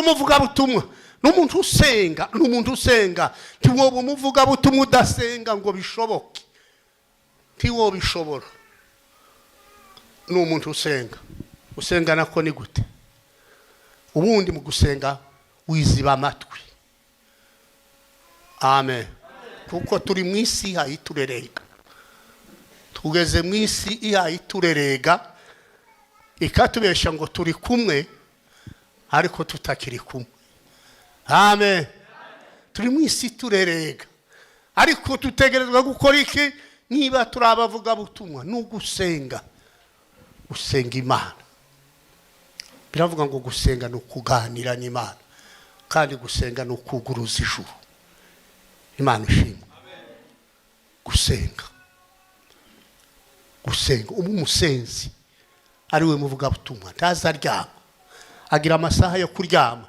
Umuvugabutumwa ni umuntu usenga, ni umuntu usenga. Ntiwoba umuvugabutumwa udasenga ngo bishoboke, ntiwobishobora. Ni umuntu usenga. Usenga nako ni gute? Ubundi mu gusenga wiziba amatwi. Amen. Kuko turi mu isi ihaye iturerega, tugeze mu isi ihaye iturerega, ikatubesha ngo turi kumwe ariko tutakiri kumwe. Amen. Turi mu isi turerega, ariko dutegerezwa gukora iki niba turi abavugabutumwa? Ni ugusenga, gusenga Imana. Biravuga ngo gusenga ni ukuganira n'Imana, kandi gusenga ni ukuguruza ijuru. Imana ishimwe. Gusenga, gusenga. Uba umusenzi, ari we muvugabutumwa. Ntaza aryama, agira amasaha yo kuryama.